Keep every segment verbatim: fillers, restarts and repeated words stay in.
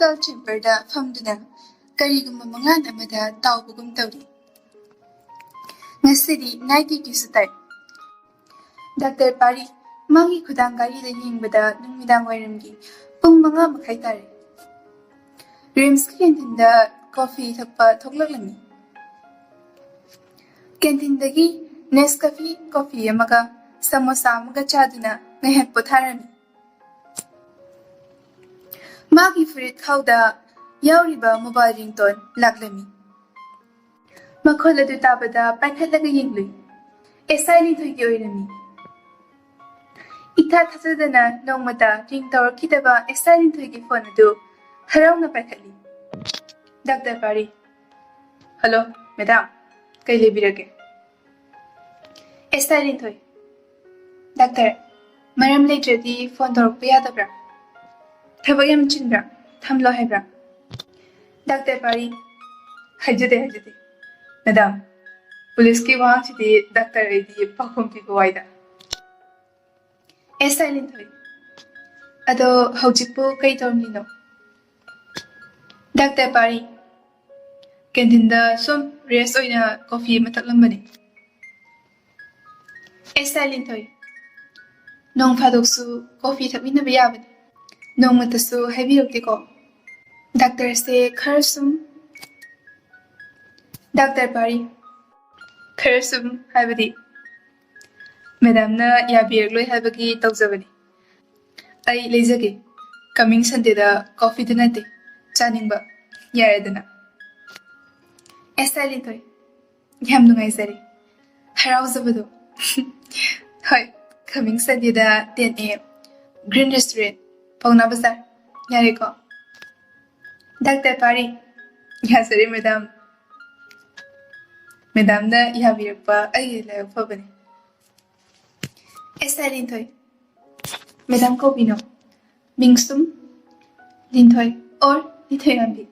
Hospital ꯆꯦꯝꯕꯔꯗ ꯐꯝꯗꯨꯅ ꯀꯔꯤꯒꯨꯝꯕ ꯃꯉꯥꯟ ꯑꯃꯗ ꯇꯥꯎꯕꯒꯨꯝ ꯇꯧꯔꯤ꯫ ꯉꯁꯤꯗꯤ ꯅꯥꯏꯠ ꯗ꯭ꯌꯨꯇꯤꯁꯨ ꯇꯥꯏ꯫ ꯗꯥꯛꯇꯔ ꯄꯥꯔꯤ, ꯃꯥꯒꯤ ꯈꯨꯗꯥꯡ ꯘꯔꯤꯗ ꯌꯦꯡꯕꯗ ꯅꯨꯃꯤꯗꯥꯡ ꯋꯥꯏꯔꯝꯒꯤ ꯄꯨꯡ ꯃꯉꯥ ꯃꯈꯥꯏ ꯇꯥꯔꯦ꯫ ꯔꯤꯝꯁꯀꯤ ꯀꯦꯟꯇꯤꯟꯗ ꯀꯣꯐꯤ ꯊꯛꯄ ꯊꯣꯛꯂꯛꯂꯝꯃꯤ꯫ ꯀꯦꯟꯇꯤꯟꯗꯒꯤ ꯅꯦꯁꯀꯥꯐꯦ ꯀꯣꯐꯤ ꯑꯃꯒ ꯁꯃꯣꯁꯥ ꯑꯃꯒ ꯆꯥꯗꯨꯅ ꯉꯥꯏꯍꯥꯛ ꯄꯣꯊꯥꯔꯝꯃꯤ꯫ ꯃꯥꯒꯤ ꯐꯨꯔꯤꯠ ꯈꯥꯎꯗ ꯌꯥꯎꯔꯤꯕ ꯃꯣꯕꯥꯏꯜ ꯔꯤꯡꯇꯣꯟ ꯂꯥꯛꯂꯝꯃꯤ꯫ ꯃꯈꯣꯜ ꯑꯗꯨ ꯇꯥꯕꯗ ꯄꯥꯏꯈꯠꯂꯒ ꯌꯦꯡꯂꯨꯏ꯫ ꯑꯦꯁ ꯑꯥꯏ ꯂꯤꯟꯊꯣꯏꯒꯤ ꯑꯣꯏꯔꯝꯃꯤ꯫ ꯏꯊꯥ ꯊꯥꯖꯗꯅ ꯅꯣꯡꯃꯇ ꯔꯤꯡ ꯇꯧꯔꯛꯈꯤꯗꯕ ꯑꯦꯁ ꯑꯥꯏ ꯂꯤꯟꯊꯣꯏꯒꯤ ꯐꯣꯟ ꯑꯗꯨ ꯍꯔꯥꯎꯅ ꯄꯥꯏꯈꯠꯂꯤ꯫ ꯗꯥꯛꯇꯔ ꯄꯥꯔꯤ꯫ Hello, madam. ꯀꯩ ꯂꯩꯕꯤꯔꯒꯦ? ꯑꯦꯁ ꯑꯥꯏ ꯂꯤꯟꯊꯣꯏ꯫ ꯗꯥꯛꯇꯔ, ꯃꯔꯝ ꯂꯩꯇ꯭ꯔꯗꯤ ꯐꯣꯟ ꯇꯧꯔꯛꯄ ꯌꯥꯗꯕ꯭ꯔꯥ? ꯊꯕꯛ ꯌꯥꯝ ꯆꯤꯟꯕ꯭ꯔꯥ? ꯊꯝꯂꯣ ꯍꯥꯏꯕ꯭ꯔꯥ? ꯗꯥꯛꯇꯔ ꯄꯥꯔꯤ꯫ ꯍꯥꯏꯖꯗꯦ, ꯍꯥꯏꯖꯗꯦ꯫ ꯃꯦꯗꯥꯝ, ꯄꯨꯂꯤꯁꯀꯤ ꯋꯥꯍꯪꯁꯤꯗꯤ ꯗꯥꯛꯇꯔ ꯑꯩꯗꯤ ꯄꯥꯎꯈꯨꯝ ꯄꯤꯕ ꯋꯥꯏꯗ꯫ ꯑꯦꯁ ꯑꯥꯏ ꯂꯤꯟꯊꯣꯏ꯫ ꯑꯗꯣ ꯍꯧꯖꯤꯛꯄꯨ ꯀꯩ ꯇꯧꯔꯝꯃꯤꯅꯣ? ꯗꯥꯛꯇꯔ ꯄꯥꯔꯤ꯫ ꯀꯦꯟꯇꯤꯟꯗ ꯁꯨꯝ ꯔꯦꯁ ꯑꯣꯏꯅ ꯀꯣꯐꯤ ꯑꯃ ꯊꯛꯂꯝꯕꯅꯤ꯫ ꯑꯦꯁ ꯑꯥꯏ ꯂꯤꯟꯊꯣꯏ꯫ ꯅꯣꯡ ꯐꯥꯗꯣꯛꯁꯨ ꯀꯣꯐꯤ ꯊꯛꯃꯤꯟꯅꯕ ꯌꯥꯕꯅꯤ꯫ ꯅꯣꯡꯃꯇꯁꯨ ꯍꯥꯏꯕꯤꯔꯛꯇꯦꯀꯣ꯫ ꯗꯥꯛꯇꯔꯁꯦ ꯈꯔ ꯁꯨꯝ꯫ ꯗꯥꯛꯇꯔ ꯄꯥꯔꯤ꯫ ꯈꯔ ꯁꯨꯝ ꯍꯥꯏꯕꯗꯤ? ꯃꯦꯗꯥꯝꯅ ꯌꯥꯕꯤꯔꯛꯂꯣꯏ ꯍꯥꯏꯕꯒꯤ ꯇꯧꯖꯕꯅꯤ꯫ ꯑꯩ ꯂꯩꯖꯒꯦ꯫ ꯀꯃꯤꯡ ꯁꯟꯗꯦꯗ ꯀꯣꯐꯤꯗꯨ ꯅꯠꯇꯦ, ꯆꯥꯅꯤꯡꯕ꯫ ꯌꯥꯔꯦꯗꯅ꯫ ꯑꯦꯁ ꯑꯥꯏ ꯂꯤꯟꯊꯣꯏ꯫ ꯌꯥꯝ ꯅꯨꯡꯉꯥꯏꯖꯔꯦ꯫ ꯍꯔꯥꯎꯖꯕꯗꯣ꯫ ꯍꯣꯏ, ꯀꯃꯤꯡ ꯁꯟꯗꯦꯗ ten A M, green restaurant, ꯄꯥꯎꯅꯥ ꯕꯖꯥꯔ꯫ ꯌꯥꯔꯦꯀꯣ? ꯗꯥꯛꯇꯔ ꯄꯥꯔꯤ꯫ ꯌꯥꯖꯔꯦ, ꯃꯦꯗꯥꯝ꯫ ꯃꯦꯗꯥꯝꯅ ꯌꯥꯕꯤꯔꯛꯄ ꯑꯩꯒꯤ ꯂꯥꯏꯕꯛ ꯐꯕꯅꯤ꯫ S I Linthoi. ꯃꯦꯗꯥꯝ ꯀꯧꯕꯤꯅꯣ꯫ ꯃꯤꯡ ꯁꯨꯝ? ꯂꯤꯟꯊꯣꯏ ꯑꯣꯔ ꯂꯤꯟꯊꯣꯏꯉꯥꯝꯕꯤ꯫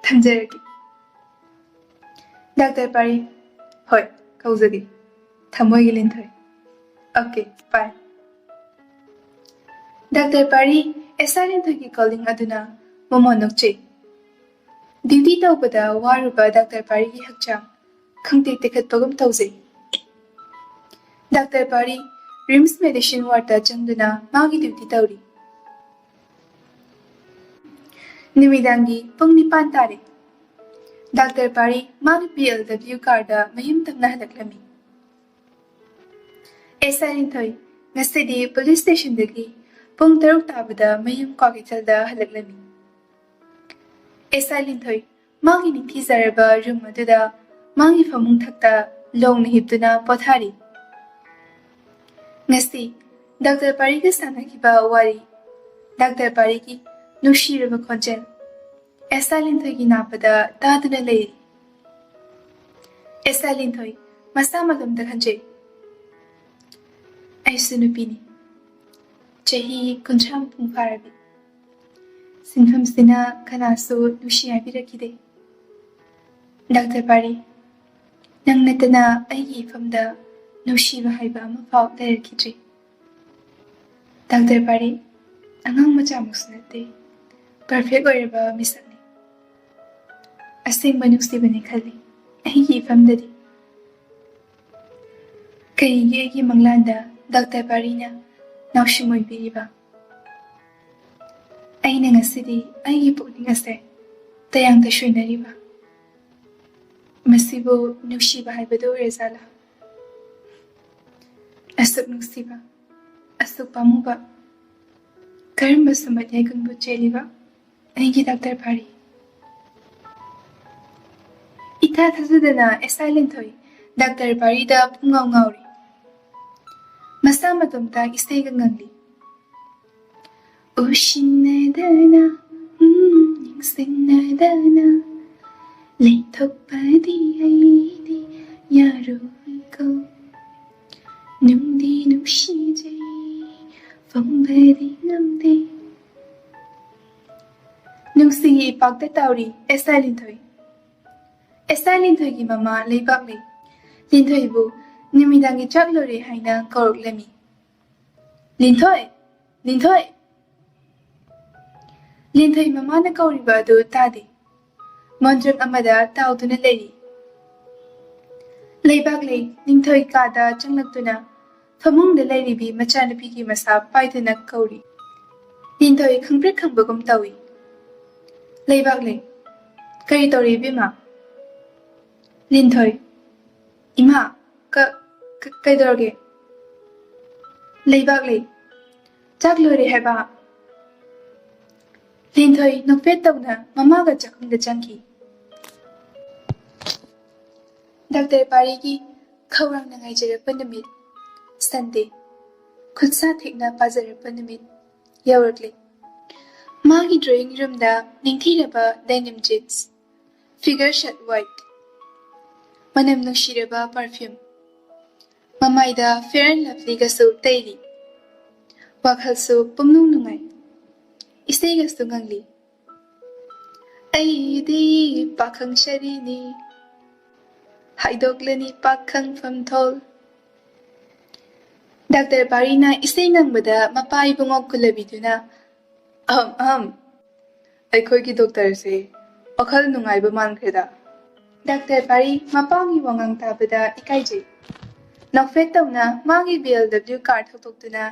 ꯊꯝꯖꯔꯒꯦ꯫ ꯗꯥꯛꯇꯔ ꯄꯥꯔꯤ꯫ ꯍꯣꯏ, ꯀꯧꯖꯒꯦ꯫ ꯊꯃꯣꯏꯒꯤ ꯂꯤꯟꯊꯣꯏ꯫ ꯑꯣꯀꯦ, ꯕꯥꯏ꯫ ꯗꯥꯛꯇꯔ ꯄꯥꯔꯤ, ꯑꯦꯁ ꯑꯥꯏ ꯂꯤꯟꯊꯣꯏꯒꯤ ꯀꯣꯂꯤꯡ ꯑꯗꯨꯅ ꯃꯣꯃꯣꯟ ꯅꯣꯛꯆꯩ꯫ ꯗ꯭ꯌꯨꯇꯤ ꯇꯧꯕꯗ ꯋꯥꯔꯨꯕ ꯗꯥꯛꯇꯔ ꯄꯥꯔꯤꯒꯤ ꯍꯛꯆꯥꯡ ꯈꯪꯇꯦꯛ ꯇꯦꯛꯈꯠꯄꯒꯨꯝ ꯇꯧꯖꯩ꯫ ꯗꯥꯛꯇꯔ ꯄꯥꯔꯤ ꯔꯤꯝꯁ ꯃꯦꯗꯤꯁꯤꯟ ꯋꯥꯔꯗꯇ ꯆꯪꯗꯨꯅ ꯃꯥꯒꯤ ꯗ꯭ꯌꯨꯇꯤ ꯇꯧꯔꯤ꯫ ꯅꯨꯃꯤꯗꯥꯡꯒꯤ ꯄꯨꯡ ꯅꯤꯄꯥꯟ ꯇꯥꯔꯦ꯫ ꯗꯥꯛꯇꯔ ꯄꯥꯔꯤ ꯃꯥꯒꯤ ꯄꯤ ꯑꯦꯜ ꯗꯕ꯭ꯂꯤꯎ ꯀꯥꯔꯗ ꯃꯌꯨꯝ ꯇꯞꯅ ꯍꯜꯂꯛꯂꯝꯃꯤ꯫ ꯑꯦꯁ ꯑꯥꯏ ꯂꯤꯟꯊꯣꯏ ꯉꯁꯤꯗꯤ ꯄꯨꯂꯤꯁ ꯁ꯭ꯇꯦꯁꯟꯗꯒꯤ ꯄꯨꯡ ꯇꯔꯨꯛ ꯇꯥꯕꯗ ꯃꯌꯨꯝ ꯀ꯭ꯋꯥꯀꯩꯊꯦꯜꯗ ꯍꯜꯂꯛꯂꯝꯃꯤ꯫ ꯑꯦꯁ ꯑꯥꯏ ꯂꯤꯟꯊꯣꯏ ꯃꯥꯒꯤ ꯅꯤꯡꯊꯤꯖꯔꯕ ꯔꯨꯝ ꯑꯗꯨꯗ ꯃꯥꯒꯤ ꯐꯃꯨꯡ ꯊꯛꯇ ꯂꯣꯡꯅ ꯍꯤꯞꯇꯨꯅ ꯄꯣꯊꯥꯔꯤ꯫ ꯉꯁꯤ ꯗꯥꯛꯇꯔ ꯄꯥꯔꯤꯒ ꯁꯥꯟꯅꯈꯤꯕ ꯋꯥꯔꯤ, ꯗꯥꯛꯇꯔ ꯄꯥꯔꯤꯒꯤ ꯅꯨꯡꯁꯤꯔꯕ ꯈꯣꯟꯖꯦꯜ, ꯑꯦꯁ ꯑꯥꯏ ꯂꯤꯟꯊꯣꯏꯒꯤ ꯅꯥꯄꯗ ꯇꯥꯗꯨꯅ ꯂꯩꯔꯤ꯫ ꯑꯦꯁ ꯑꯥꯏ ꯂꯤꯟꯊꯣꯏ ꯃꯁꯥ ꯃꯇꯣꯝꯇ ꯈꯟꯖꯩ, "ꯑꯩꯁꯨ ꯅꯨꯄꯤꯅꯤ, ꯆꯍꯤ ꯀꯨꯟꯊ꯭ꯔꯥ ꯃꯄꯨꯡ ꯐꯥꯔꯕꯤ꯫ ꯁꯤꯟꯐꯝꯁꯤꯅ ꯀꯅꯥꯁꯨ ꯅꯨꯡꯁꯤ ꯍꯥꯏꯕꯤꯔꯛꯈꯤꯗꯦ꯫ ꯗꯥꯛꯇꯔ ꯄꯥꯔꯤ, ꯅꯪ ꯅꯠꯇꯅ ꯑꯩꯒꯤ ꯏꯐꯝꯗ ꯅꯨꯡꯁꯤꯕ ꯍꯥꯏꯕ ꯑꯃꯐꯥꯎ ꯂꯩꯔꯛꯈꯤꯗ꯭ꯔꯤ꯫ ꯗꯥꯛꯇꯔ ꯄꯥꯔꯤ, ꯑꯉꯥꯡ ꯃꯆꯥꯃꯛꯁꯨ ꯅꯠꯇꯦ, ꯄꯔꯐꯦꯛ ꯑꯣꯏꯔꯕ ꯃꯤꯁꯛꯅꯤ꯫ ꯑꯁꯦꯡꯕ ꯅꯨꯡꯁꯤꯕꯅꯤ ꯈꯜꯂꯤ ꯑꯩꯒꯤ ꯏꯐꯝꯗꯗꯤ꯫ ꯀꯔꯤꯒꯤ ꯑꯩꯒꯤ ꯃꯪꯂꯥꯟꯗ ꯗꯥꯛꯇꯔ ꯄꯥꯔꯤꯅ ꯅꯥꯎꯁꯨꯝ ꯑꯣꯏꯕꯤꯔꯤꯕ? ꯑꯩꯅ ꯉꯁꯤꯗꯤ ꯑꯩꯒꯤ ꯄꯨꯛꯅꯤꯡ ꯑꯁꯦ ꯇꯌꯥꯡꯗ ꯁꯣꯏꯅꯔꯤꯕ? ꯃꯁꯤꯕꯨ ꯅꯨꯡꯁꯤꯕ ꯍꯥꯏꯕꯗꯨ ꯑꯣꯏꯔꯖꯥꯠꯂꯥ? ꯑꯁꯨꯛ ꯅꯨꯡꯁꯤꯕ, ꯑꯁꯨꯛ ꯄꯥꯝꯃꯨꯕ, ꯀꯔꯝꯕ ꯁꯨꯝꯕꯠ ꯌꯥꯏꯒꯨꯝꯕꯨ ꯆꯦꯜꯂꯤꯕ ꯑꯩꯒꯤ ꯗꯥꯛꯇꯔ ꯄꯥꯔꯤ?" ꯏꯊꯥ ꯊꯥꯖꯗꯅ ꯑꯦꯁ ꯑꯥꯏ ꯂꯤꯟꯊꯣꯏ ꯗꯥꯛꯇꯔ ꯄꯥꯔꯤꯗ ꯄꯨꯡꯉꯥꯎ ꯉꯥꯎꯔꯤ꯫ ꯃꯁꯥ ꯃꯇꯣꯝꯇ ꯏꯁꯩꯒ ꯉꯪꯂꯤ꯫ "ꯎꯁꯤꯟꯅꯗꯅ, ꯎꯝ, ꯌꯦꯡꯁꯤꯟꯅꯗꯅ ꯂꯩꯊꯣꯛꯄꯗꯤ ꯑꯩꯗꯤ ꯌꯥꯔꯣꯏꯀꯣ꯫ ꯅꯨꯡꯗꯤ ꯅꯨꯡꯁꯤꯖꯩ, ꯐꯪꯕꯗꯤ ꯉꯝꯗꯦ꯫" ꯅꯨꯡꯁꯤꯒꯤ ꯏꯄꯥꯛꯇ ꯇꯥꯎꯔꯤ ꯑꯦꯁ ꯑꯥꯏ ꯂꯤꯟꯊꯣꯏ꯫ ꯑꯦꯁ ꯑꯥꯏ ꯂꯤꯟꯊꯣꯏꯒꯤ ꯃꯃꯥ ꯂꯩꯕꯥꯛꯂꯩ ꯂꯤꯟꯊꯣꯏꯕꯨ ꯅꯨꯃꯤꯗꯥꯡꯒꯤ ꯆꯥꯛ ꯂꯣꯏꯔꯦ ꯍꯥꯏꯅ ꯀꯧꯔꯛꯂꯝꯃꯤ꯫ "ꯂꯤꯟꯊꯣꯏ! ꯂꯤꯟꯊꯣꯏ!" ꯂꯤꯟꯊꯣꯏ ꯃꯃꯥꯅ ꯀꯧꯔꯤꯕ ꯑꯗꯨ ꯇꯥꯗꯦ꯫ ꯃꯣꯟꯗ꯭ꯔꯪ ꯑꯃꯗ ꯇꯥꯎꯗꯨꯅ ꯂꯩꯔꯤ꯫ ꯂꯩꯕꯥꯛꯂꯩ ꯂꯤꯟꯊꯣꯏ ꯀꯥꯗ ꯆꯪꯂꯛꯇꯨꯅ ꯐꯃꯨꯡꯗ ꯂꯩꯔꯤꯕꯤ ꯃꯆꯥꯅꯨꯄꯤꯒꯤ ꯃꯁꯥ ꯄꯥꯏꯗꯨꯅ ꯀꯧꯔꯤ꯫ ꯂꯤꯟꯊꯣꯏ ꯈꯪꯄ꯭ꯔꯦꯛ ꯈꯪꯕꯒꯨꯝ ꯇꯧꯏ꯫ ꯂꯩꯕꯥꯛꯂꯩ, ꯀꯔꯤ ꯇꯧꯔꯤ ꯏꯕꯦꯝꯃ? ꯂꯤꯟꯊꯣꯏ, ꯏꯃꯥ, ꯀ-, ꯀ-, ꯀꯩꯗꯧꯔꯒꯦ? ꯂꯩꯕꯥꯛꯂꯩ, ꯆꯥꯛ ꯂꯣꯏꯔꯦ ꯍꯥꯏꯕ꯫ ꯂꯤꯟꯊꯣꯏ ꯅꯣꯛꯐꯦꯠ ꯇꯧꯅ ꯃꯃꯥꯒ ꯆꯥꯛꯈꯨꯝꯗ ꯆꯪꯈꯤ꯫ ꯗꯥꯛꯇꯔ ꯄꯥꯔꯤꯒꯤ ꯈꯧꯔꯥꯡꯅ ꯉꯥꯏꯖꯔꯛꯄ ꯅꯨꯃꯤꯠ, ꯁꯟꯗꯦ, ꯈꯨꯠꯁꯥ ꯊꯦꯛꯅ ꯄꯥꯖꯔꯛꯄ ꯅꯨꯃꯤꯠ ꯌꯧꯔꯛꯂꯦ꯫ ꯃꯥꯒꯤ drawing roomꯗ ꯅꯤꯡꯊꯤꯔꯕ denim jeans, figure shirt white, ꯃꯅꯝ ꯅꯨꯡꯁꯤꯔꯕ perfume, ꯃꯃꯥꯏꯗ Fair and Lovelyꯒꯁꯨ ꯇꯩꯔꯤ꯫ ꯋꯥꯈꯜꯁꯨ ꯄꯨꯝꯅꯨꯡ ꯅꯨꯡꯉꯥꯏ꯫ ꯏꯁꯩꯒꯁꯨ ꯉꯪꯂꯤ꯫ ꯑꯩꯗꯤ ꯄꯥꯈꯪ ꯁꯥꯔꯤꯅꯤ, ꯍꯥꯏꯗꯣꯛꯂꯅꯤ ꯄꯥꯈꯪ ꯐꯝꯊꯣꯜ꯫ ꯗꯥꯛꯇꯔ ꯄꯥꯔꯤꯅ ꯏꯁꯩ ꯉꯪꯕꯗ ꯃꯄꯥ ꯏꯕꯨꯡꯉꯣ ꯀꯨꯜꯂꯕꯤꯗꯨꯅ, "ꯑꯍꯝ, ꯑꯍꯝ, ꯑꯩꯈꯣꯏꯒꯤ ꯗꯣꯛꯇꯔꯁꯦ ꯋꯥꯈꯜ ꯅꯨꯡꯉꯥꯏꯕ ꯃꯥꯟꯈ꯭ꯔꯦꯗ꯫" ꯗꯥꯛꯇꯔ ꯄꯥꯔꯤ ꯃꯄꯥꯒꯤ ꯋꯥꯉꯥꯡ ꯇꯥꯕꯗ ꯏꯀꯥꯏꯖꯩ꯫ ꯅꯣꯛꯐꯦꯠ ꯇꯧꯅ ꯃꯥꯒꯤ B L W car ꯊꯧꯗꯣꯛꯇꯨꯅ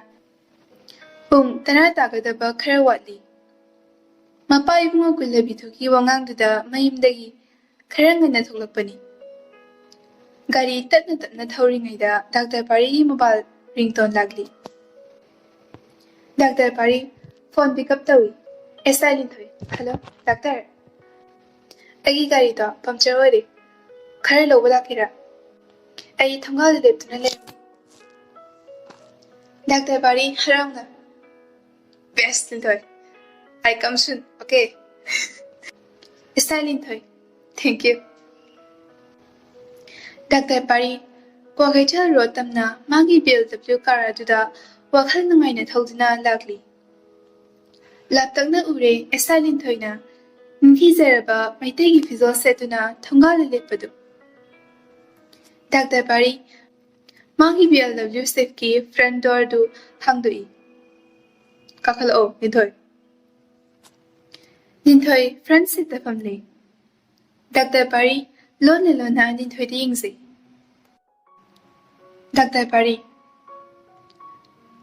ꯄꯨꯡ ꯇꯔꯥ ꯇꯥꯒꯗꯕ ꯈꯔ ꯋꯥꯠꯂꯤ꯫ ꯃꯄꯥ ꯏꯕꯨꯡꯉꯣ ꯀꯨꯜꯂꯕꯤꯗꯨꯒꯤ ꯋꯥꯉꯥꯡꯗꯨꯗ ꯃꯌꯨꯝꯗꯒꯤ ꯈꯔ ꯉꯟꯅ ꯊꯣꯛꯂꯛꯄꯅꯤ꯫ ꯒꯥꯔꯤ ꯇꯞꯅ ꯇꯞꯅ ꯊꯧꯔꯤꯉꯩꯗ ꯗꯥꯛꯇꯔ ꯄꯥꯔꯤꯒꯤ mobile ringtone ꯂꯥꯛꯂꯤ꯫ Doctor Pari phone pick up ꯇꯧꯏ꯫ "S I Linthoi. Hello, doctor. ꯑꯩꯒꯤ ꯒꯥꯔꯤꯗꯣ puncture ꯑꯣꯏꯔꯦ꯫ ꯈꯔ ꯂꯧꯕ ꯂꯥꯛꯀꯦꯔꯥ? ꯑꯩ ꯊꯣꯡꯒꯥꯜꯗ ꯂꯦꯞꯇꯨꯅ ꯂꯩꯔꯝꯃꯤ꯫" ꯗꯥꯛꯇꯔ ꯄꯥꯔꯤ ꯍꯔꯥꯎꯅ, "Best Linthoi, I come soon, okay?" "S I Linthoi, thank you꯫" Doctor Pari Kwakeithel road ꯇꯝꯅ ꯃꯥꯒꯤ B L W car ꯑꯗꯨꯗ ꯋꯥꯈꯜ ꯅꯨꯡꯉꯥꯏꯅ ꯊꯧꯗꯨꯅ ꯂꯥꯛꯂꯤ꯫ ꯂꯥꯞꯇꯛꯅ ꯎꯔꯦ ꯑꯦꯁ ꯑꯥꯏ ꯂꯤꯟꯊꯣꯏꯅ ꯅꯤꯡꯊꯤꯖꯔꯕ ꯃꯩꯇꯩꯒꯤ ꯐꯤꯖꯣꯜ ꯁꯦꯠꯇꯨꯅ ꯊꯣꯡꯒꯥꯜꯗ ꯂꯦꯞꯄꯗꯨ꯫ ꯗꯥꯛꯇꯔ ꯄꯥꯔꯤ ꯃꯥꯒꯤ B L W Swiftꯀꯤ front doorꯗꯨ ꯍꯥꯡꯗꯣꯛꯏ꯫ "ꯀꯥꯈꯠꯂꯛꯑꯣ, ꯂꯤꯟꯊꯣꯏ꯫" ꯂꯤꯟꯊꯣꯏ front seatꯇ ꯐꯝꯂꯤ꯫ ꯗꯥꯛꯇꯔ ꯄꯥꯔꯤ ꯂꯣꯟꯅ ꯂꯣꯟꯅ ꯂꯤꯟꯊꯣꯏꯗ ꯌꯦꯡꯖꯩ꯫ ꯗꯥꯛꯇꯔ ꯄꯥꯔꯤ,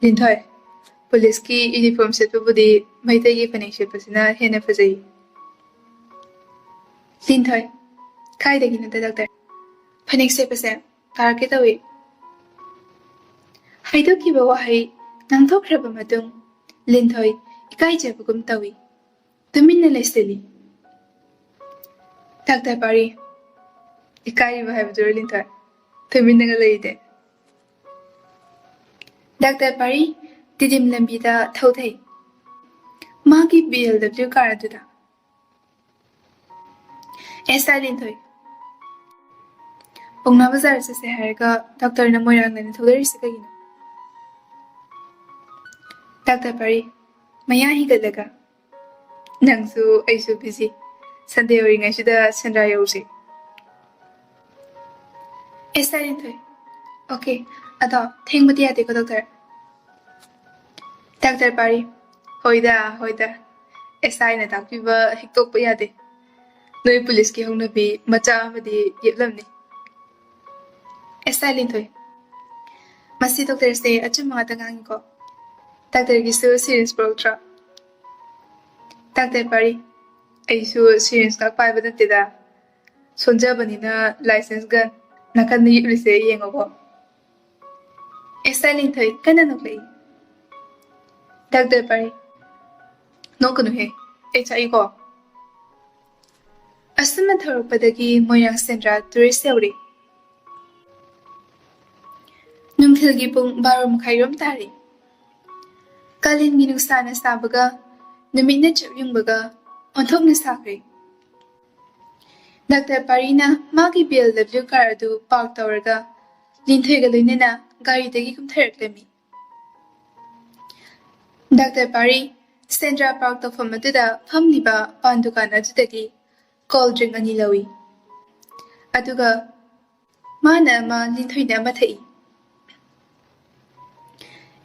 ꯂꯤꯟꯊꯣꯏ, policeꯀꯤ uniform ꯁꯦꯠꯄꯕꯨꯗꯤ ꯃꯩꯇꯩꯒꯤ ꯐꯅꯦꯛ ꯁꯦꯠꯄꯁꯤꯅ ꯍꯦꯟꯅ ꯐꯖꯩ꯫ ꯂꯤꯟꯊꯣꯏ, ꯀꯥꯏꯗꯒꯤꯅꯣꯗ ꯗꯥꯛꯇꯔ? ꯐꯅꯦꯛ ꯁꯦꯠꯄꯁꯦ ꯇꯥꯔꯛꯀꯦ ꯇꯧꯏ꯫ ꯍꯥꯏꯗꯣꯛꯈꯤꯕ ꯋꯥꯍꯩ ꯉꯥꯡꯊꯣꯛꯈ꯭ꯔꯕ ꯃꯇꯨꯡ ꯂꯤꯟꯊꯣꯏ ꯏꯀꯥꯏꯖꯕꯒꯨꯝ ꯇꯧꯏ꯫ ꯇꯨꯃꯤꯟꯅ ꯂꯩꯁꯤꯜꯂꯤ꯫ ꯗꯥꯛꯇꯔ ꯄꯥꯔꯤ, ꯏꯀꯥꯏꯔꯤꯕ ꯍꯥꯏꯕꯗꯨꯔꯣ ꯂꯤꯟꯊꯣꯏ? ꯇꯨꯃꯤꯟꯅꯒ ꯂꯩꯔꯤꯗꯦ꯫ ꯗꯥꯛꯇꯔ ꯄꯥꯔꯤ ꯇꯤꯗꯤꯝ ꯂꯝꯕꯤꯗ ꯊꯧꯊꯩ꯫ ꯃꯥꯒꯤ B L W car ꯑꯗꯨꯗ꯫ ꯑꯦꯁ ꯑꯥꯏ ꯂꯤꯟꯊꯣꯏ, ꯄꯥꯎꯅꯥ ꯕꯖꯥꯔ ꯆꯠꯁꯦ ꯍꯥꯏꯔꯒ ꯗꯥꯛꯇꯔꯅ ꯃꯣꯏꯔꯥꯡꯗꯅ ꯊꯧꯗꯔꯤꯁꯦ ꯀꯩꯒꯤꯅꯣ? ꯗꯥꯛꯇꯔ ꯄꯥꯔꯤ, ꯃꯌꯥ ꯍꯤꯒꯠꯂꯒ, ꯅꯪꯁꯨ ꯑꯩꯁꯨ busy꯫ Sunday ꯑꯣꯏꯔꯤꯉꯩꯁꯤꯗ Sendra ꯌꯧꯔꯨꯁꯦ꯫ S I Linthoi, okay, ꯑꯗꯣ ꯊꯦꯡꯕꯗꯤ ꯌꯥꯗꯦꯀꯣ ꯗꯥꯛꯇꯔ? ꯗꯥꯛꯇꯔ ꯄꯥꯔꯤ, ꯍꯣꯏꯗ, ꯍꯣꯏꯗ, ꯑꯦꯁ ꯑꯥꯏꯅ ꯇꯥꯛꯄꯤꯕ ꯍꯤꯛꯇꯣꯛꯄ ꯌꯥꯗꯦ꯫ ꯅꯣꯏ policeꯀꯤ ꯍꯧꯅꯕꯤ ꯃꯆꯥ ꯑꯃꯗꯤ ꯌꯦꯠꯂꯝꯅꯤ꯫ ꯑꯦꯁ ꯑꯥꯏ ꯂꯤꯟꯊꯣꯏ, ꯃꯁꯤ ꯗꯣꯛꯇꯔꯁꯦ ꯑꯆꯨꯝꯕ ꯉꯥꯛꯇ ꯉꯥꯡꯉꯤꯀꯣ꯫ ꯗꯥꯛꯇꯔꯒꯤꯁꯨ syringe ꯄꯨꯔꯛꯇ꯭ꯔꯣ? ꯗꯥꯛꯇꯔ ꯄꯥꯔꯤ, ꯑꯩꯁꯨ syringe ꯉꯥꯛ ꯄꯥꯏꯕ ꯅꯠꯇꯦꯗ꯫ ꯁꯣꯟꯖꯕꯅꯤꯅ license gun ꯅꯥꯀꯟꯗ ꯌꯦꯛꯂꯤꯁꯦ ꯌꯦꯡꯉꯣꯀꯣ꯫ ꯑꯦꯁ ꯑꯥꯏ ꯂꯤꯟꯊꯣꯏ ꯀꯟꯅ ꯅꯣꯛꯂꯛꯏ꯫ ꯗꯥꯛꯇꯔ ꯄꯥꯔꯤ, ꯅꯣꯛꯀꯅꯨꯍꯦ, ꯑꯩ ꯆꯥꯛꯏꯀꯣ꯫ ꯑꯁꯨꯝꯅ ꯊꯧꯔꯛꯄꯗꯒꯤ ꯃꯣꯏꯔꯥꯡ ꯁꯦꯟꯗ꯭ꯔꯥ tourist ꯌꯧꯔꯦ꯫ ꯅꯨꯡꯊꯤꯜꯒꯤ ꯄꯨꯡ ꯕꯥꯔꯣ ꯃꯈꯥꯏꯔꯣꯝ ꯇꯥꯔꯦ꯫ ꯀꯥꯂꯦꯟꯒꯤ ꯅꯨꯡꯁꯥꯅ ꯁꯥꯕꯒ ꯅꯨꯃꯤꯠꯅ ꯆꯞ ꯌꯨꯡꯕꯒ ꯑꯣꯟꯊꯣꯛꯅ ꯁꯥꯈ꯭ꯔꯦ꯫ ꯗꯥꯛꯇꯔ ꯄꯥꯔꯤꯅ ꯃꯥꯒꯤ B L W car ꯑꯗꯨ park ꯇꯧꯔꯒ ꯂꯤꯟꯊꯣꯏꯒ ꯂꯣꯏꯅꯅ ꯒꯥꯔꯤꯗꯒꯤ ꯀꯨꯝꯊꯔꯛꯂꯝꯃꯤ꯫ ꯗꯥꯛꯇꯔ ꯄꯥꯔꯤ ꯁꯦꯟꯗ꯭ꯔꯥ park ꯇꯧꯐꯝ ꯑꯗꯨꯗ ꯐꯝꯂꯤꯕ ꯄꯥꯟ ꯗꯨꯀꯥꯟ ꯑꯗꯨꯗꯒꯤ cold drink ꯑꯅꯤ ꯂꯧꯏ꯫ ꯑꯗꯨꯒ ꯃꯥꯅ ꯑꯃ, ꯂꯤꯟꯊꯣꯏꯅ ꯑꯃ ꯊꯛꯏ꯫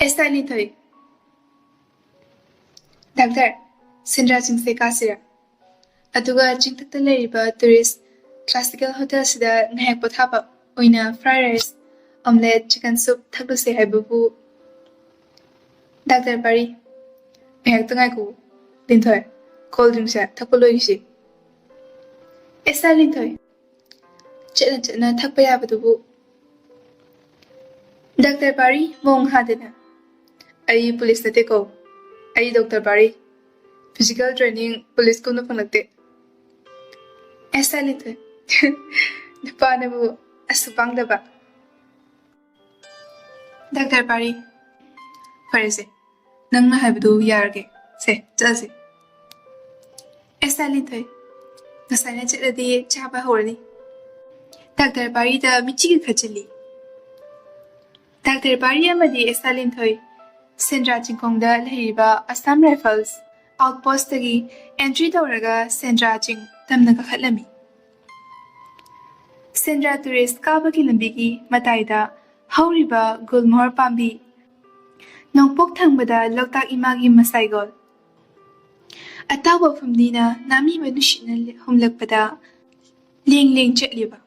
ꯑꯦꯁ ꯑꯥꯏ ꯂꯤꯟꯊꯣꯏ, ꯗꯥꯛꯇꯔ, ꯁꯦꯟꯗ꯭ꯔꯥ ꯆꯤꯡꯁꯦ ꯀꯥꯁꯤꯔꯥ? ꯑꯗꯨꯒ ꯆꯤꯡꯊꯛꯇ ꯂꯩꯔꯤꯕ tourist classical hotel ꯁꯤꯗ ꯉꯥꯏꯍꯥꯛ ꯄꯣꯊꯥꯕ ꯑꯣꯏꯅ fried rice, omelette, chicken soup ꯊꯛꯂꯨꯁꯦ ꯍꯥꯏꯕꯕꯨ꯫ ꯗꯥꯛꯇꯔ ꯄꯥꯔꯤ, ꯉꯥꯏꯍꯥꯛꯇ ꯉꯥꯏꯈꯣ꯫ ꯂꯤꯟꯊꯣꯏ, cold drink ꯁꯦ ꯊꯛꯄ ꯂꯣꯏꯈꯤꯁꯤ꯫ ꯑꯦꯁꯥ ꯂꯤꯟꯊꯣꯏ, ꯆꯠꯅ ꯆꯠꯅ ꯊꯛꯄ ꯌꯥꯕꯗꯨꯕꯨ꯫ ꯗꯥꯛꯇꯔ ꯄꯥꯔꯤ ꯃꯣꯡ ꯍꯥꯗꯅ, "ꯑꯩ police ꯅꯠꯇꯦꯀꯣ, ꯑꯩ ꯗꯣꯛꯇꯔ ꯄꯥꯔꯤ꯫ Physical training police ꯀꯨꯝꯅ ꯐꯪꯂꯛꯇꯦ꯫" ꯑꯦꯁꯥ ꯂꯤꯟꯊꯣꯏ, "ꯅꯨꯄꯥꯅꯕꯨ ꯑꯁꯨꯛ ꯄꯥꯡꯗꯕ꯫" ꯗꯥꯛꯇꯔ ꯄꯥꯔꯤ, "ꯐꯔꯦꯁꯦ, ꯅꯪꯅ ꯍꯥꯏꯕꯗꯨ ꯌꯥꯔꯒꯦ꯫ ꯁꯦ, ꯆꯠꯂꯁꯦ꯫" ꯑꯦꯁꯥ ꯂꯤꯟꯊꯣꯏ, "ꯉꯁꯥꯏꯅ ꯆꯠꯂꯗꯤ ꯆꯥꯕ ꯍꯧꯔꯅꯤ꯫" ꯗꯥꯛꯇꯔ ꯄꯥꯔꯤꯗ ꯃꯤꯠꯆꯤꯒ ꯈꯠꯆꯤꯜꯂꯤ꯫ ꯗꯥꯛꯇꯔ ꯄꯥꯔꯤ ꯑꯃꯗꯤ ꯑꯦꯁꯥ ꯂꯤꯟꯊꯣꯏ ꯁꯦꯟꯗ꯭ꯔꯥ ꯆꯤꯡꯈꯣꯡꯗ ꯂꯩꯔꯤꯕ Assam Rifles outpost ꯇꯒꯤ entry ꯇꯧꯔꯒ ꯁꯦꯟꯗ꯭ꯔꯥ ꯆꯤꯡ ꯇꯝꯅ ꯀꯥꯈꯠꯂꯝꯃꯤ꯫ ꯁꯦꯟꯗ꯭ꯔꯥ tourist ꯀꯥꯕꯒꯤ ꯂꯝꯕꯤꯒꯤ ꯃꯇꯥꯏꯗ ꯍꯧꯔꯤꯕ ꯒꯨꯜꯃꯣꯍꯣꯔ ꯄꯥꯝꯕꯤ, ꯅꯣꯡꯄꯣꯛ ꯊꯪꯕꯗ ꯂꯣꯛꯇꯥꯛ ꯏꯃꯥꯒꯤ ꯃꯁꯥꯏꯒꯣꯜ, ꯑꯇꯥꯎꯕ ꯐꯨꯝꯗꯤꯅ ꯅꯥꯃꯤꯕ ꯅꯨꯡꯁꯤꯠꯅ ꯍꯨꯝꯂꯛꯄꯗ ꯂꯦꯡ ꯂꯦꯡ ꯆꯠꯂꯤꯕ,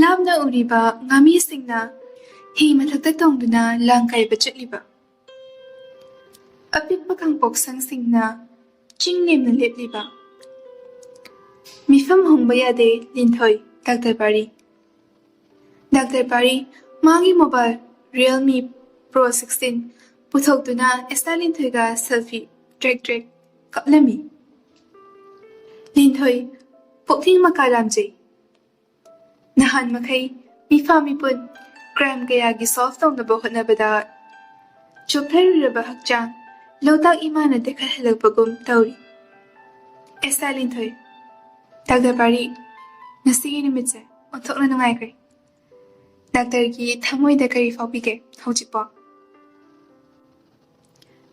ꯂꯥꯞꯅ ꯎꯔꯤꯕ ꯉꯥꯃꯤꯁꯤꯡꯅ ꯍꯤ ꯃꯊꯛꯇ ꯇꯣꯡꯗꯨꯅ ꯂꯥꯡ ꯀꯥꯏꯕ ꯆꯠꯂꯤꯕ, ꯑꯄꯤꯛꯄ ꯀꯥꯡꯄꯣꯛꯁꯪꯁꯤꯡꯅ ꯆꯤꯡ ꯂꯦꯝꯅ ꯂꯦꯞꯂꯤꯕ꯫ ꯃꯤꯐꯝ ꯍꯣꯡꯕ ꯌꯥꯗꯦ ꯂꯤꯟꯊꯣꯏ, ꯗꯥꯛꯇꯔ ꯄꯥꯔꯤ꯫ ꯗꯥꯛꯇꯔ ꯄꯥꯔꯤ ꯃꯥꯒꯤ mobile Realme Pro sixteen ꯄꯨꯊꯣꯛꯇꯨꯅ ꯑꯦꯁꯥ ꯂꯤꯟꯊꯣꯏꯒ selfie ꯇ꯭ꯔꯦꯛ ꯇ꯭ꯔꯦꯛ ꯀꯥꯞꯂꯝꯃꯤ꯫ ꯂꯤꯟꯊꯣꯏ ꯄꯨꯛꯅꯤꯡ ꯃꯀꯥ ꯂꯥꯝꯖꯩ꯫ ꯅꯍꯥꯟ ꯃꯈꯩ ꯃꯤꯐꯥ ꯃꯤꯄꯨꯟ crime ꯀꯌꯥꯒꯤ solve ꯇꯧꯅꯕ ꯍꯣꯠꯅꯕꯗ ꯆꯣꯛꯊꯔꯨꯔꯕ ꯍꯛꯆꯥꯡ ꯂꯣꯛꯇꯥꯛ ꯏꯃꯥꯅ ꯇꯦꯛꯈꯠꯍꯜꯂꯛꯄꯒꯨꯝ ꯇꯧꯔꯤ꯫ ꯑꯦꯁꯥ ꯂꯤꯟꯊꯣꯏ, ꯗꯥꯛꯇꯔ ꯄꯥꯔꯤ, ꯉꯁꯤꯒꯤ ꯅꯨꯃꯤꯠꯁꯦ ꯑꯣꯟꯊꯣꯛꯅ ꯅꯨꯡꯉꯥꯏꯈ꯭ꯔꯦ꯫ ꯗꯥꯛꯇꯔꯒꯤ ꯊꯃꯣꯏꯗ ꯀꯔꯤ ꯐꯥꯎꯕꯤꯒꯦ ꯍꯧꯖꯤꯛꯄꯣ?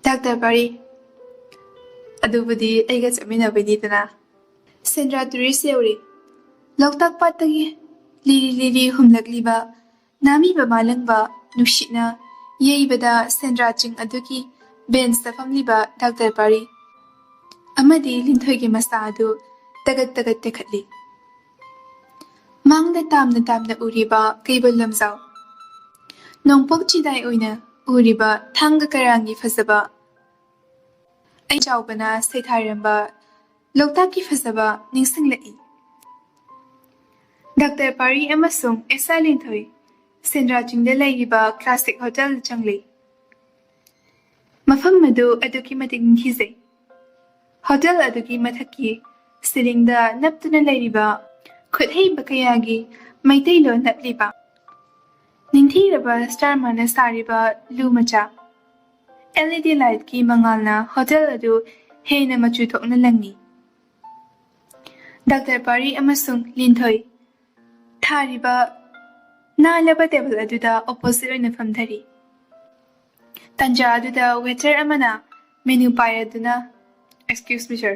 ꯗꯥꯛꯇꯔ ꯄꯥꯔꯤ, ꯑꯗꯨꯕꯨꯗꯤ ꯑꯩꯒ ꯆꯠꯃꯤꯟꯅꯕꯩꯅꯤꯗꯅ꯫ ꯁꯦꯟꯗ꯭ꯔꯥ tourist ꯌꯧꯔꯦ꯫ ꯂꯣꯛꯇꯥꯛ ꯄꯥꯠꯇꯒꯤ ꯂꯤꯔꯤ ꯂꯤꯔꯤ ꯍꯨꯝꯂꯛꯂꯤꯕ ꯅꯥꯃꯤꯕ ꯃꯥꯂꯪꯕ ꯅꯨꯡꯁꯤꯠꯅ ꯌꯩꯕꯗ ꯁꯦꯟꯗ꯭ꯔꯥ ꯆꯤꯡ ꯑꯗꯨꯒꯤ bench ꯇ ꯐꯝꯂꯤꯕ ꯗꯥꯛꯇꯔ ꯄꯥꯔꯤ ꯑꯃꯗꯤ ꯂꯤꯟꯊꯣꯏꯒꯤ ꯃꯁꯥ ꯑꯗꯨ ꯇꯒꯠ ꯇꯒꯠ ꯇꯦꯛꯈꯠꯂꯤ꯫ ꯃꯥꯡꯗ ꯇꯥꯝꯅ ꯇꯥꯝꯅ ꯎꯔꯤꯕ ꯀꯩꯕꯨꯜ ꯂꯝꯖꯥꯎ, ꯅꯣꯡꯄꯣꯛ ꯆꯤꯗꯥꯏ ꯑꯣꯏꯅ ꯎꯔꯤꯕ ꯊꯥꯡꯒ ꯀꯔꯥꯡꯒꯤ ꯐꯖꯕ, ꯑꯩ ꯆꯥꯎꯕꯅ ꯁꯩꯊꯥꯔꯝꯕ ꯂꯣꯛꯇꯥꯛꯀꯤ ꯐꯖꯕ ꯅꯤꯡꯁꯤꯡꯂꯛꯏ꯫ ꯗꯥꯛꯇꯔ ꯄꯥꯔꯤ ꯑꯃꯁꯨꯡ ꯑꯦꯁꯥ ꯂꯤꯟꯊꯣꯏ ꯁꯦꯟꯗ꯭ꯔꯥ ꯆꯤꯡꯗ ꯂꯩꯔꯤꯕ ꯀ꯭ꯂꯥꯁꯤꯛ ꯍꯣꯇꯦꯜꯗ ꯆꯪꯂꯤ꯫ ꯃꯐꯝ ꯑꯗꯨ ꯑꯗꯨꯛꯀꯤ ꯃꯇꯤꯛ ꯅꯤꯡꯊꯤꯖꯩ꯫ ꯍꯣꯇꯦꯜ ꯑꯗꯨꯒꯤ ꯃꯊꯛꯀꯤ ꯁꯤꯂꯤꯡꯗ ꯅꯞꯇꯨꯅ ꯂꯩꯔꯤꯕ ꯈꯨꯠꯍꯩꯕ ꯀꯌꯥꯒꯤ ꯃꯩꯇꯩꯂꯣꯟ ꯅꯞꯂꯤꯕ, ꯅꯤꯡꯊꯤꯔꯕ ꯁ꯭ꯇꯥꯔ ꯃꯥꯅ ꯁꯥꯔꯤꯕ ꯂꯨ ꯃꯆꯥ, ꯑꯦꯜ ꯏ ꯗꯤ ꯂꯥꯏꯠꯀꯤ ꯃꯉꯥꯜꯅ ꯍꯣꯇꯦꯜ ꯑꯗꯨ ꯍꯦꯟꯅ ꯃꯆꯨ ꯊꯣꯛꯅ ꯂꯪꯉꯤ꯫ ꯗꯥꯛꯇꯔ ꯄꯥꯔꯤ ꯑꯃꯁꯨꯡ ꯂꯤꯟꯊꯣꯏ ꯊꯥꯔꯤꯕ ꯅꯥꯜꯂꯕ ꯇꯦꯕꯜ ꯑꯗꯨꯗ ꯑꯣꯄꯣꯖꯤꯠ ꯑꯣꯏꯅ ꯐꯝꯊꯔꯤ꯫ ꯇꯟꯖꯥ ꯑꯗꯨꯗ ꯋꯦꯇꯔ ꯑꯃꯅ ꯃꯦꯅꯨ ꯄꯥꯏꯔꯗꯨꯅ, "Excuse me, sir."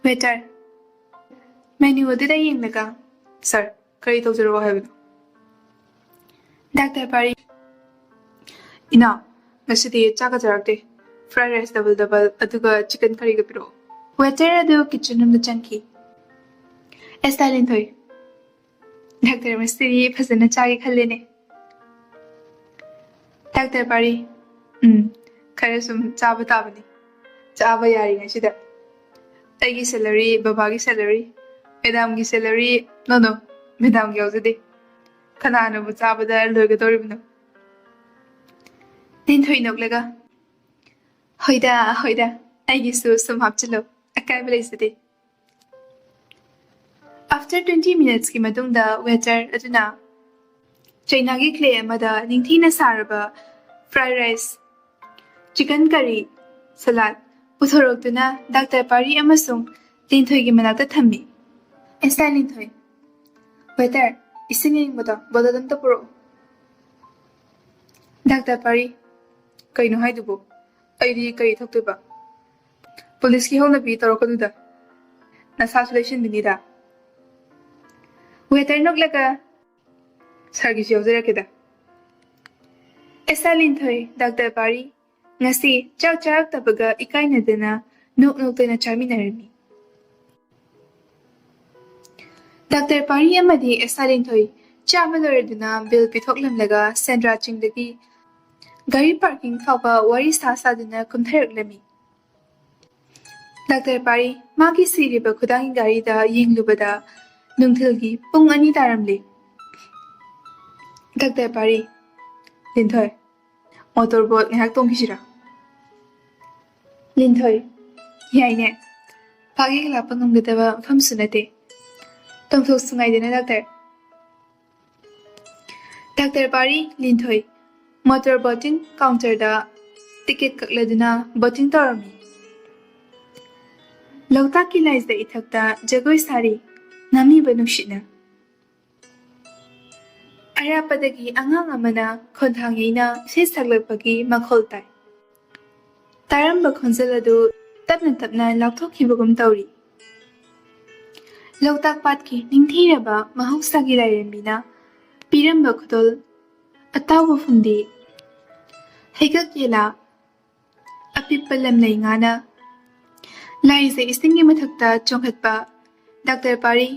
Waiter, menu ꯑꯗꯨꯗ ꯌꯦꯡꯂꯒ, "ꯁꯥꯔ, ꯀꯔꯤ ꯇꯧꯖꯔꯛꯑꯣ ꯍꯥꯏꯕꯅꯣ?" ꯗꯥꯛꯇꯔ ꯄꯥꯔꯤ, "ꯏꯅꯥꯎ, ꯉꯁꯤꯗꯤ ꯆꯥꯛꯀ ꯆꯥꯔꯛꯇꯦ꯫ ꯐ꯭ꯔꯥꯏ ꯔꯥꯏꯁ ꯗꯕꯜ ꯗꯕꯜ, ꯑꯗꯨꯒ ꯆꯤꯀꯟ ꯀꯔꯤꯒ ꯄꯤꯔꯛꯑꯣ꯫" ꯋꯦꯇꯔ ꯑꯗꯨ ꯀꯤꯆꯟ ꯔꯨꯝꯗ ꯆꯪꯈꯤ꯫ "ꯑꯦꯁꯇꯥ ꯂꯤꯟꯊꯣꯏ, ꯗꯥꯛꯇꯔ ꯉꯁꯤꯗꯤ ꯐꯖꯅ ꯆꯥꯒꯦ ꯈꯜꯂꯦꯅꯦ꯫" ꯗꯥꯛꯇꯔ ꯄꯥꯔꯤ, "ꯎꯝ, ꯈꯔ ꯁꯨꯝ ꯆꯥꯕ ꯇꯥꯕꯅꯤ꯫ ꯆꯥꯕ ꯌꯥꯔꯤꯉꯩꯁꯤꯗ꯫ ꯑꯩꯒꯤ ꯁꯦꯂꯔꯤ, ꯕꯕꯥꯒꯤ ꯁꯦꯂꯔꯤ, ꯃꯦꯗꯥꯝꯒꯤ ꯁꯦꯂꯔꯤ, ꯅꯣ, ꯅꯣ, ꯃꯦꯗꯥꯝꯒꯤ ꯌꯥꯎꯖꯗꯦ꯫ ꯀꯅꯥꯅꯕꯨ ꯆꯥꯕꯗ ꯂꯣꯏꯒꯗꯧꯔꯤꯕꯅꯣ?" ꯂꯤꯟꯊꯣꯏ ꯅꯣꯛꯂꯒ, "ꯍꯣꯏꯗ, ꯍꯣꯏꯗ, ꯑꯩꯒꯤꯁꯨ ꯁꯨꯝ ꯍꯥꯞꯆꯤꯜꯂꯨ, ꯑꯀꯥꯏꯕ ꯂꯩꯖꯗꯦ꯫" After twenty minutesꯀꯤ ꯃꯇꯨꯡꯗ ꯋꯦꯇꯔ ꯑꯗꯨꯅ ꯆꯩꯅꯥꯒꯤ ꯀ꯭ꯂꯦ ꯑꯃꯗ ꯅꯤꯡꯊꯤꯅ ꯁꯥꯔꯕ ꯐ꯭ꯔꯥꯏ ꯔꯥꯏꯁ, ꯆꯤꯀꯟ ꯀꯔꯤ, ꯁꯂꯥꯗ ꯄꯨꯊꯣꯔꯛꯇꯨꯅ ꯗꯥꯛꯇꯔ ꯄꯥꯔꯤ ꯑꯃꯁꯨꯡ ꯂꯤꯟꯊꯣꯏꯒꯤ ꯃꯅꯥꯛꯇ ꯊꯝꯃꯤ꯫ "ꯑꯦꯁꯇꯥ ꯂꯤꯟꯊꯣꯏ, ꯋꯦꯇꯔ, ꯏꯁꯤꯡ ꯑꯏꯪꯕꯗꯣ ꯕꯣꯇꯜ ꯑꯝꯇ ꯄꯨꯔꯛꯎ꯫" ꯗꯥꯛꯇꯔ ꯄꯥꯔꯤ, "ꯀꯩꯅꯣ ꯍꯥꯏꯗꯨꯕꯨ? ꯑꯩꯗꯤ ꯀꯔꯤ ꯊꯛꯇꯣꯏꯕ? ꯄꯨꯂꯤꯁꯀꯤ ꯍꯧꯅꯕꯤ ꯇꯧꯔꯛꯀꯅꯨꯗ꯫ ꯅꯁꯥꯁꯨ ꯂꯩꯁꯤꯟꯕꯤꯅꯤꯗ꯫" ꯋꯦꯇꯔ ꯅꯣꯛꯂꯒ, "ꯁꯥꯔꯒꯤꯁꯨ ꯌꯥꯎꯖꯔꯛꯀꯦꯗ꯫" ꯑꯦꯁꯥ ꯂꯤꯟꯊꯣꯏ, ꯗꯥꯛꯇꯔ ꯄꯥꯔꯤ ꯉꯁꯤ ꯆꯥꯛ ꯆꯥꯔꯛꯇꯕꯒ ꯏꯀꯥꯏꯅꯗꯅ ꯅꯣꯛ ꯅꯣꯛꯇꯅ ꯆꯥꯃꯤꯟꯅꯔꯝꯃꯤ꯫ ꯗꯥꯛꯇꯔ ꯄꯥꯔꯤ ꯑꯃꯗꯤ ꯑꯦꯁꯥ ꯂꯤꯟꯊꯣꯏ ꯆꯥꯕ ꯂꯣꯏꯔꯗꯨꯅ ꯕꯤꯜ ꯄꯤꯊꯣꯛꯂꯝꯂꯒ ꯁꯦꯟꯗ꯭ꯔꯥ ꯆꯤꯡꯗꯒꯤ ꯒꯥꯔꯤ ꯄꯥꯔꯀꯤꯡ ꯐꯥꯎꯕ ꯋꯥꯔꯤ ꯁꯥ ꯁꯥꯗꯨꯅ ꯀꯨꯝꯊꯔꯛꯂꯝꯃꯤ꯫ ꯗꯥꯛꯇꯔ ꯄꯥꯔꯤ ꯃꯥꯒꯤ ꯁꯤꯔꯤꯕ ꯈꯨꯗꯥꯡꯒꯤ ꯒꯥꯔꯤꯗ ꯌꯦꯡꯂꯨꯕꯗ ꯅꯨꯡꯊꯤꯜꯒꯤ ꯄꯨꯡ ꯑꯅꯤ ꯇꯥꯔꯝꯂꯦ꯫ Doctor Pari, Linthoi, motor boat ꯉꯥꯏꯍꯥꯛ ꯇꯣꯡꯈꯤꯁꯤꯔꯥ? ꯂꯤꯟꯊꯣꯏ, ꯌꯥꯏꯅꯦ, ꯄꯥꯛ ꯍꯦꯛ ꯂꯥꯛꯄ ꯉꯝꯒꯗꯕ ꯃꯐꯝꯁꯨ ꯅꯠꯇꯦ, ꯇꯣꯡꯊꯣꯛꯁꯨ ꯉꯥꯏꯗꯅ doctor. Doctor Pari, Linthoi motor boating ꯀꯥꯎꯟꯇꯔꯗ ꯇꯤꯀꯦꯠ ꯀꯛꯂꯗꯨꯅ ꯕꯣꯇꯤꯡ ꯇꯧꯔꯝꯃꯤ꯫ ꯂꯣꯛꯇꯥꯛꯀꯤ ꯂꯥꯏꯖ ꯏꯊꯛꯇ ꯖꯒꯣꯏ ꯁꯥꯔꯤ ꯅꯥꯃꯤꯕ ꯅꯨꯡꯁꯤꯠꯅ꯫ ꯑꯔꯥꯞꯄꯗꯒꯤ ꯑꯉꯥꯡ ꯑꯃꯅ ꯈꯣꯟꯊꯥꯡ ꯌꯩꯅ ꯏꯁꯩ ꯁꯛꯂꯛꯄꯒꯤ ꯃꯈꯣꯜ ꯇꯥꯏ꯫ ꯇꯥꯔꯝꯕ ꯈꯣꯟꯖꯦꯜ ꯑꯗꯨ ꯇꯞꯅ ꯇꯞꯅ ꯂꯥꯞꯊꯣꯛꯈꯤꯕꯒꯨꯝ ꯇꯧꯔꯤ꯫ ꯂꯣꯛꯇꯥꯛ ꯄꯥꯠꯀꯤ ꯅꯤꯡꯊꯤꯔꯕ ꯃꯍꯧꯁꯥꯒꯤ ꯂꯥꯏꯔꯦꯝꯕꯤꯅ ꯄꯤꯔꯝꯕ ꯈꯨꯗꯣꯜ ꯑꯇꯥꯎꯕ ꯐꯨꯝꯗꯤ, ꯍꯩꯀꯛ ꯌꯦꯂꯥ, ꯑꯄꯤꯛꯄ ꯂꯝꯂꯩ ꯉꯥꯅ ꯂꯥꯏꯖ ꯏꯁꯤꯡꯒꯤ ꯃꯊꯛꯇ ꯆꯣꯡꯈꯠꯄ ꯗꯥꯛꯇꯔ ꯄꯥꯔꯤ,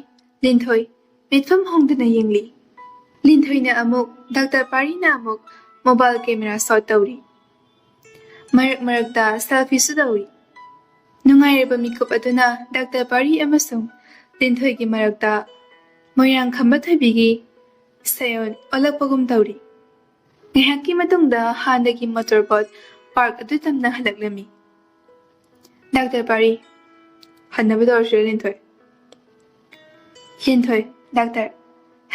ꯂꯤꯟꯊꯣꯏ ꯃꯤꯠꯐꯝ ꯍꯣꯡꯗꯅ ꯌꯦꯡꯂꯤ꯫ ꯂꯤꯟꯊꯣꯏꯅ ꯑꯃꯨꯛ, ꯗꯥꯛꯇꯔ ꯄꯥꯔꯤꯅ ꯑꯃꯨꯛ ꯃꯣꯕꯥꯏꯜ ꯀꯦꯃꯦꯔꯥ ꯁꯣꯠ ꯇꯧꯔꯤ꯫ ꯃꯔꯛ ꯃꯔꯛꯇ ꯁꯦꯜꯐꯤꯁꯨ ꯇꯧꯔꯤ꯫ ꯅꯨꯡꯉꯥꯏꯔꯕ ꯃꯤꯀꯨꯞ ꯑꯗꯨꯅ ꯗꯥꯛꯇꯔ ꯄꯥꯔꯤ ꯑꯃꯁꯨꯡ ꯂꯤꯟꯊꯣꯏꯒꯤ ꯃꯔꯛꯇ ꯃꯣꯏꯔꯥꯡ ꯈꯝꯕ ꯊꯣꯏꯕꯤꯒꯤ ꯁꯥꯌꯣꯟ ꯑꯣꯜꯂꯛꯄꯒꯨꯝ ꯇꯧꯔꯤ꯫ ꯉꯥꯏꯍꯥꯛꯀꯤ ꯃꯇꯨꯡꯗ ꯍꯥꯟꯅꯒꯤ ꯃꯣꯇꯣꯔ ꯕꯣꯠ ꯄꯥꯔꯛ ꯑꯗꯨ ꯇꯝꯅ ꯍꯜꯂꯛꯂꯝꯃꯤ꯫ ꯗꯥꯛꯇꯔ ꯄꯥꯔꯤ, ꯍꯟꯅꯕ ꯇꯧꯔꯁꯤꯔ ꯂꯤꯟꯊꯣꯏ? ꯂꯤꯟꯊꯣꯏ, ꯗꯥꯛꯇꯔ,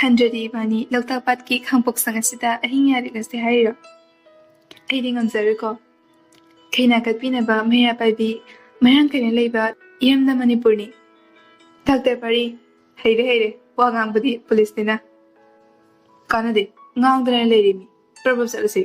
ꯍꯟꯗ꯭ꯔꯗꯤ ꯏꯕꯥꯅꯤ ꯂꯣꯛꯇꯥꯛ ꯄꯥꯠꯀꯤ ꯈꯥꯡꯄꯣꯛꯁꯪ ꯑꯁꯤꯗ ꯑꯍꯤꯡ ꯌꯥꯔꯤꯛꯂꯁꯤ ꯍꯥꯏꯔꯤꯔꯣ? ꯑꯩꯗꯤ ꯉꯝꯖꯔꯣꯏꯀꯣ꯫ ꯈꯩꯅꯥ ꯀꯠꯄꯤꯅꯕ ꯃꯩꯔꯥ ꯄꯥꯏꯕꯤ ꯃꯔꯥꯡ ꯀꯥꯏꯅ ꯂꯩꯕ ꯏꯔꯝꯗꯝ ꯃꯅꯤꯄꯨꯔꯅꯤ꯫ ꯗꯥꯛꯇꯔ ꯄꯥꯔꯤ, ꯍꯩꯔꯦ ꯍꯩꯔꯦ, ꯋꯥ ꯉꯥꯡꯕꯗꯤ ꯄꯨꯂꯤꯁꯅꯤꯅ꯫ ꯀꯥꯟꯅꯗꯦ, ꯉꯥꯡꯗꯅ ꯂꯩꯔꯤꯃꯤ꯫ ꯄ꯭ꯔꯕꯞ ꯆꯠꯂꯁꯤ꯫